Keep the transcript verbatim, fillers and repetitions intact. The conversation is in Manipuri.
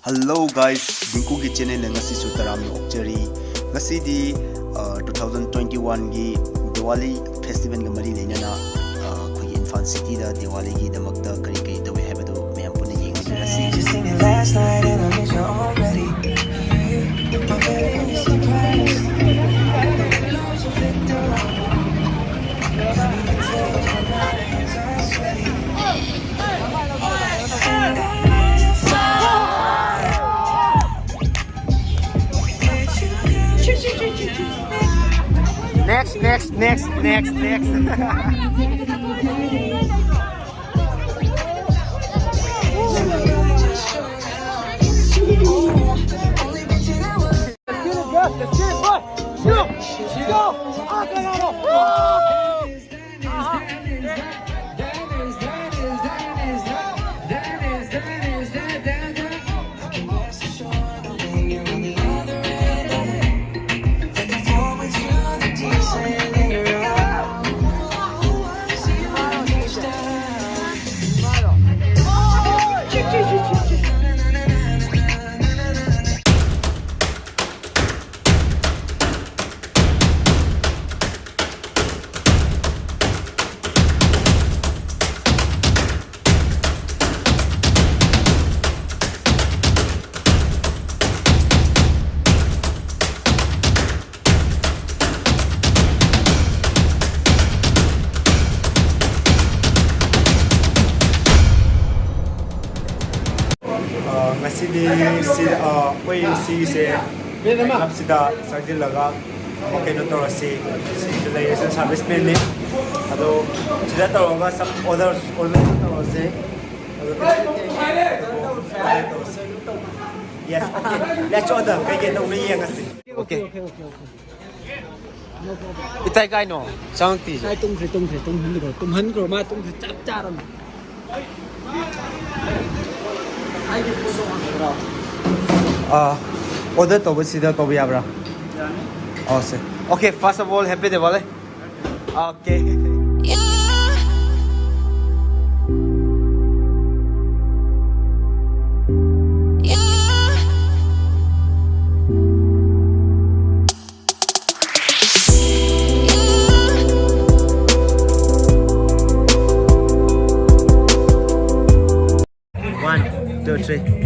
Hello guys, ꯗꯤꯡꯀꯨꯒꯤ ꯆꯦꯅꯦꯜꯗ ꯉꯁꯤꯁꯨ ꯇꯔꯥꯝꯅ ꯑꯣꯛꯆꯔꯤ꯫ ꯉꯁꯤꯗꯤ ꯇꯨ ꯊꯥꯎꯖꯟ ꯇ꯭ꯋꯦꯟꯇꯤ ꯋꯥꯟꯒꯤ ꯗꯤꯋꯥꯂꯤ ꯐꯦꯁꯇꯤꯚꯦꯜꯒ ꯃꯔꯤ ꯂꯩꯅꯅ, ꯑ, ꯑꯩꯈꯣꯏꯒꯤ ꯏꯝꯐꯥꯜ ꯁꯤꯇꯤꯗ ꯗꯤꯋꯥꯂꯤꯒꯤꯗꯃꯛꯇ ꯀꯔꯤ ꯀꯔꯤ ꯇꯧꯏ ꯍꯥꯏꯕꯗꯨ ꯃꯌꯥꯝ ꯄꯨꯟꯅ ꯌꯦꯡꯃꯤꯟꯅꯔꯁꯤ꯫ Just seen it last night and I miss you already. You're my biggest surprise. Next, next, next, next, next. ꯑ, ꯉꯁꯤꯗꯤ ꯁꯤ, ꯑ, ꯑꯩꯈꯣꯏ ꯁꯤꯒꯤꯁꯦ ꯀ꯭ꯂꯕꯁꯤꯗ ꯆꯪꯁꯤꯜꯂꯒ ꯀꯩꯅꯣ ꯇꯧꯔꯁꯤ꯫ ꯁꯤꯗ ꯂꯩꯔꯤꯁꯦ ꯁꯥꯔꯚꯤꯁꯃꯦꯟꯅꯤ꯫ ꯑꯗꯣ ꯁꯤꯗ ꯇꯧꯔꯒ ꯁꯝ ꯑꯣꯔꯗꯔ ꯑꯣꯔꯗꯔ ꯇꯧꯔꯁꯤ꯫ ꯑꯗꯣ ꯌꯦꯁ, ꯑꯣꯀꯦ꯫ Let's order. ꯀꯩꯀꯩ ꯇꯧꯅ ꯌꯦꯡꯉꯁꯤ꯫ ꯑꯣꯀꯦ꯫ ꯏꯇꯥꯏ ꯀꯥꯏꯅꯣ? ꯆꯪꯉꯛꯇꯤꯁꯦ꯫ ꯇꯥꯏ, ꯇꯨꯝꯈ꯭ꯔꯦ, ꯇꯨꯝꯈ꯭ꯔꯦ, ꯇꯨꯝꯍꯟꯈ꯭ꯔꯣ, ꯇꯨꯝꯍꯟꯈ꯭ꯔꯣ, ꯃꯥ ꯇꯨꯝꯈ꯭ꯔꯦ, ꯆꯞ ꯆꯥꯔꯝꯃꯦ꯫ ꯑꯥ, ꯑꯣꯔꯗꯔ ꯇꯧꯕꯁꯤꯗ ꯇꯧꯕ ꯌꯥꯕ꯭ꯔꯥ? ꯑꯣ, ꯁꯦ꯫ Okay, first of all, happy Diwali. Okay. Yeah. Yeah. ꯇꯥꯔꯦ꯫